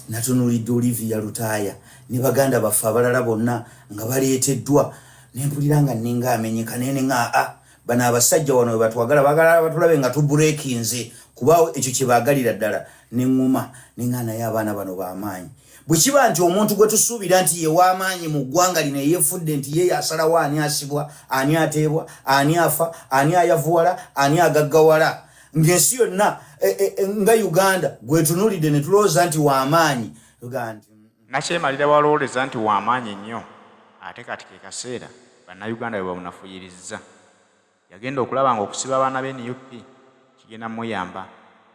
Natunuulidde Olivia Lutaaya ne baganda baffe abalala bonna nga baleeteddwa, ne mpulira nga nninga amenyeka, naye ne nga aa bano abasajja wano we batwagala, baagala batulabe nga tubureekinze, kuba ekyo kye baagalira ddala. Ne ŋŋuma ne nga naye abaana bano b'amaanyi. Bwe kiba nti omuntu gwe tusuubira nti ye w'amaanyi mu ggwanga lino, eyeefudde nti ye y'asalawo ani asibwa, ani ateebwa, ani afa, ani ayavuwala, ani agaggawala, ng'ensi yonna e, e, e, nga Uganda gwetunuulidde ne tulowooza nti w'amaanyi, tugaa nti Nakyemalira bw'alowooleza nti w'amaanyi nnyo ate kati ke kaseera Bannayuganda we bamunafuyirizza. Yagenda okulaba ng'okusiba abaana ba nup kigenda muyamba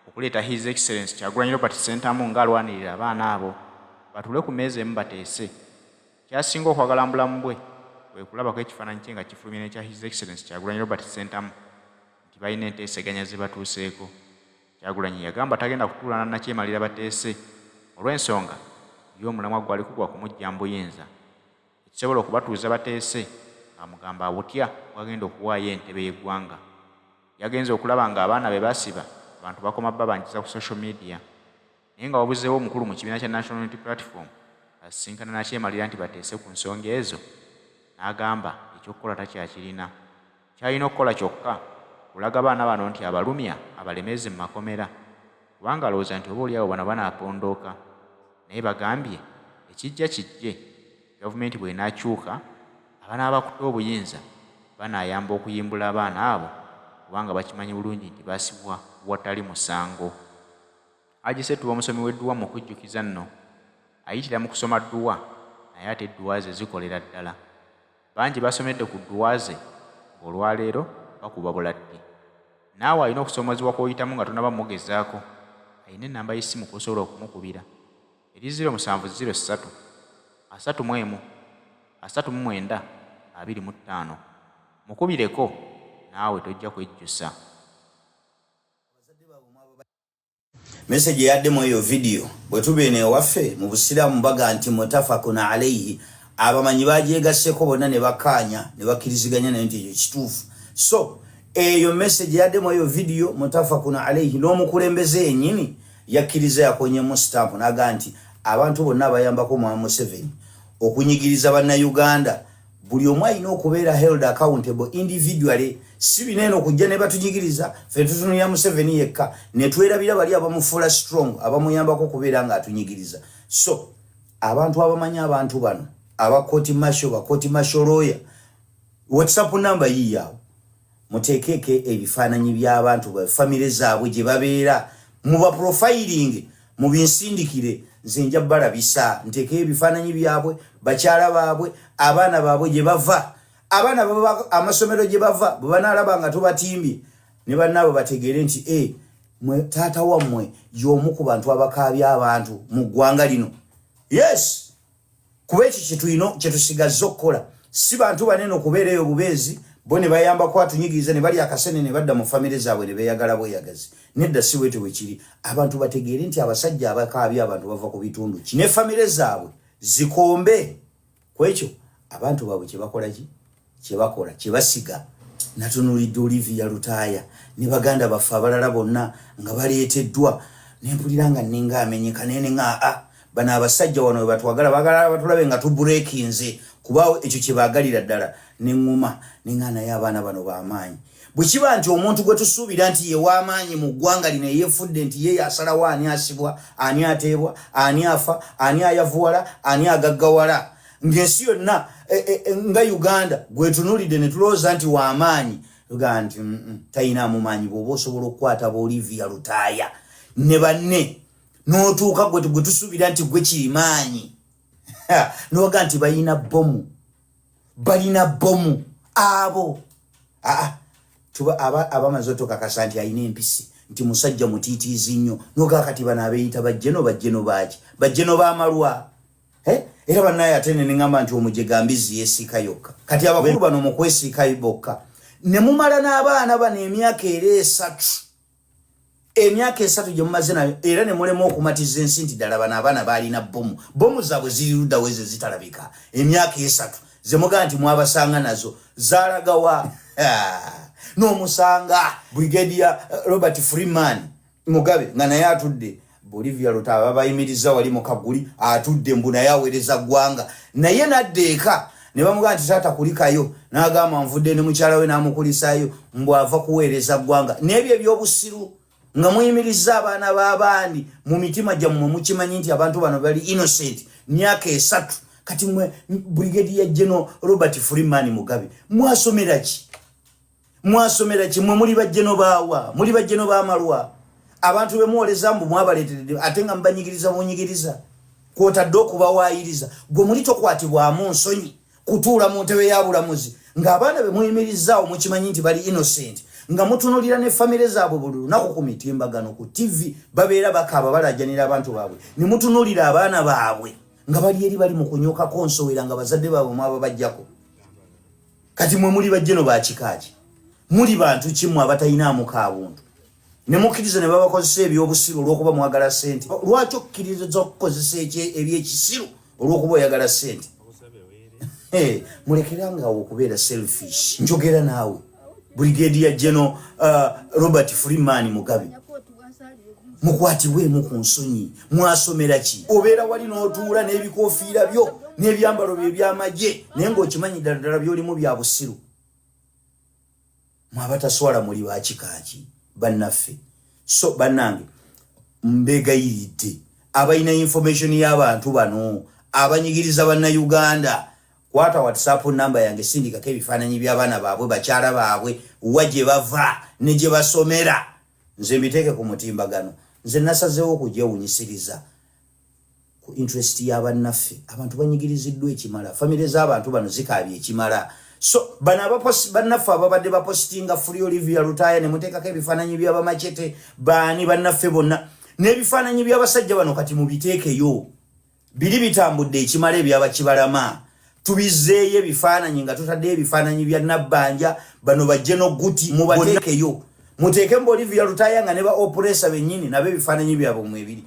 okuleeta His Excellence Kyagulanyi Robert Ssentamu ng'alwanirira abaana abo batuule ku mmeeza emu bateese. Ky'asinga okwagala mu bulamu bwe kwe kulabako ekifaananyi kye nga kifulumye n'ekya His Excellence Kyagulanyi Robert Ssentamu nti balina enteeseganya ze batuuseeko. Kyagulanyi yagamba tagenda kutuula na Nakyemalira bateese olw'ensonga ye omulamwa gwaliko gwa kumuggya mu buyinza ekisobola okubatuuza bateese ng'amugamba butya bw'agenda okuwaayo entebe y'eggwanga. Yagenze okulaba ng'abaana be basiba abantu bakoma babanjiza ku social media naye nga wabuzeewo omukulu mu kibiina kya National Unity Platform asisinkana Nakyemalira nti bateese ku nsonga ezo n'agamba eky'okukola takyakirina. Ky'alina okukola kyokka kulaga baana bano nti abalumya abalemeezi mu makomera kubanga alowooza nti oba olyawo bano banaapondooka naye bagambye ekijja kijje gavumenti bw'enaakyuka abanaaba bakutte obuyinza banaayamba okuyimbula abaana abo kubanga bakimanyi bulungi nti baasibwa watali musango. Haji Ssetuba omusomi w'edduwa mu kujjukiza nno ayitira mu kusoma dduwa naye ate edduwa ze zikolera ddala. Bangi basomedde ku dduwa ze ng'olwaleero bakuba bulatti. Naawe alina okusoomoozebwa kw'oyitamu nga tonnaba mugezaako, alina ennamba y'essimu kw'osobola okumukubira eri ziro musanvu ziro ssatu, asatu mu emu, asatu mu mwenda, abiri mu ttaano. Mukubireko naawe tojja kwejjusa. Message eyaddemu eyo video bwe tuba eno ewaffe mu Busiraamu baga nti mutafakun alaihi, abamanyi bagyegasseko bonna ne bakkaanya ne bakkiriziganya nayo nti ekyo kituufu. So eyo message eyaddemu eyo video mutafakun alaihi, n'omukulembeze yennyini yakkiriza, yakonyemu stamp n'agaa nti abantu bonna abayambako Mwami Museveni okunyigiriza Bannayuganda, buli omu alina okubeera held accountable individually. Si bino eno kujja ne batunyigiriza, ffe tutunulira Museveni yekka ne twerabira bali abamufuula strong, abamuyambako okubeera ng'atunyigiriza. So abantu abamanyi abantu bano aba court martial, ba court martial lawyer, WhatsApp number yiiyaawo, muteekeeko ebifaananyi by'abantu ba famire zaabwe gye babeera, muba profiling, mubinsindikire, nze nja balabisa. Nteekeyo ebifaananyi byabwe, bakyala baabwe, abaana baabwe gye bava, abaana baba amasomero gye bava. Bwe banaalaba nga tubatimbye ne bannaabwe, bategeere nti e mwe taata wammwe y'omu ku bantu abakaabya abantu mu ggwanga lino. Yes, kuba ekyo kyetulina kyetusigazza okukola, si bantu banene okubeera eyo bubeezi bo ne bayambako atunyigiriza ne bali akasene ne badda mu famire zaabwe ne beeyagala bweyagazi. Nedda, si bwetyo bwe kiri. Abantu bategeere nti abasajja abakaabya abantu bava ku bitundu ki ne famire zaabwe zikombe ku ekyo abantu baabwe kye bakola ki kye bakola kye basiga. Natunuulidde Olivia Lutaaya ne baganda baffe abalala bonna nga baleeteddwa, ne mpulira nga nninga amenyeka, naye ne nga aa bano abasajja wano we batwagala, baagala batulabe nga tubureekinze, kuba ekyo kye baagalira ddala. Ne ŋŋuma ne nga naye abaana bano b'amaanyi. Bwe kiba nti omuntu gwe tusuubira nti ye w'amaanyi mu ggwanga lino, eyeefudde nti ye y'asalawo ani asibwa, ani ateebwa, ani afa, ani ayavuwala, ani agaggawala, ng'ensi yonna e, e, e, nga Uganda gwetunuulidde ne tulowooza nti w'amaanyi, tugaa nti talina maanyi. Bw'oba osobola okukwata ba Olivia Lutaaya ne banne n'otuuka gwe gwe tusuubira nti gwe kirimaanyi, nowaga nti balina bomu, balina bomu abo, aa tuba abamaze otukakasa nti alina empisi, nti musajja mutiitiizi nnyo, nogaa kati bano abeeyita bajjeno, bajjeno baaki, bajjeno b'amalwa. Era bannaye ate ne neŋŋamba nti omujega mbizzi yeesiika yokka. Kati abakulu bano mu kwesiika bokka ne mumala n'abaana bano emyaka era 3, emyaka 3 gye mumaze nayo, era ne mulema okumatiza ensi nti ddala bano abaana baalina bomu. Bomu zaabwe ziri luddawo ezo zitalabika? Emyaka 3 ze mugaa nti mwabasanga nazo zalagawa? N'omusanga Brigadier Robert Freeman Mugabe nga naye atudde. Bolivia Lutaaya babayimiriza wali mu kaguli, atudde mbu naye aweereza ggwanga. Naye nadda eka ne bamugamba nti, "Taata, kulikayo." N'agamba, "Nvudde ne mukyala we." N'amukulisaayo mbu ava kuweereza ggwanga. N'ebyo ebyobusiru nga muyimiriza abaana b'abandi, mu mitima gyammwe mukimanyi nti abantu bano bali innocent. Myaka 3 kati. Mwe Brigadier General Robert Freeman Mugabe, mwasomera ki? Mwasomera ki? Mwe muli bajjeno baawa? Muli bajjeno b'amalwa? Abantu bemuwoleza mbu mwabaleeteredde, ate nga mubanyigiriza bunyigiriza, kwotadde okubawaayiriza. Gwe muli tokwatibwamu nsonyi kutuula mu ntebe ya bulamuzi ng'abaana be muyimirizaawo mukimanyi nti bali innocent, nga mutunulira ne famire zaabwe buli lunaku ku mitimbagano, ku TV babeera bakaaba, balajanira abantu baabwe, ne mutunulira abaana baabwe nga bali eri bali mu kunyukako nsowera, nga bazadde baabwe mwaba bajjako? Kati mwe muli bajjeno bakikaaki? Muli bantu kimmwe abatalinamu kabuntu ne mukkiriza ne babakozesa ebyobusiru olw'okuba mwagala ssente? Lwaki okkiriza okukozesa ebyekisiru olw'okuba oyagala ssente? Mulekerangawo okubeera selfish. Njogera naawe, Brigadier General Robert Freeman Mugabe, mukwatibwemu ku nsonyi. Mwasomera ki? Obeera wali n'otuula n'ebikofiira byo n'ebyambalo bye ebyamagye, naye ng'okimanyi ddala ddala byolimu bya busiru. Mwabataswala, muli bakikaaki bannaffe? So bannange, mbegayiridde, abalina information y'abantu bano abanyigiriza Bannayuganda, kwata WhatsApp namba yange, sindikako ebifaananyi by'abaana baabwe, bakyala baabwe, wa gye bava ne gye basomera, nze mbiteeke ku mutimbagano. Nze nasazeewo okugyewunyisiriza ku interest y'abannaffe. Abantu banyigiriziddwa ekimala, famire z'abantu bano zikaabye ekimala. So bano bannaffe ababadde bapositinga "Free Olivia Lutaaya", ne muteekako ebifaananyi by'abamacete baani, bannaffe bonna n'ebifaananyi by'abasajja bano, kati mubiteekeyo. Biri bitambudde ekimala ebyabakibalama, tubizeeyo ebifaananyi nga tutaddeyo ebifaananyi bya Nabbanja. Bano bajje noguti mubateekeyo, muteeke mu Olivia Lutaaya nga ne ba oppressor bennyini nabo ebifaananyi byabwe mwebiri.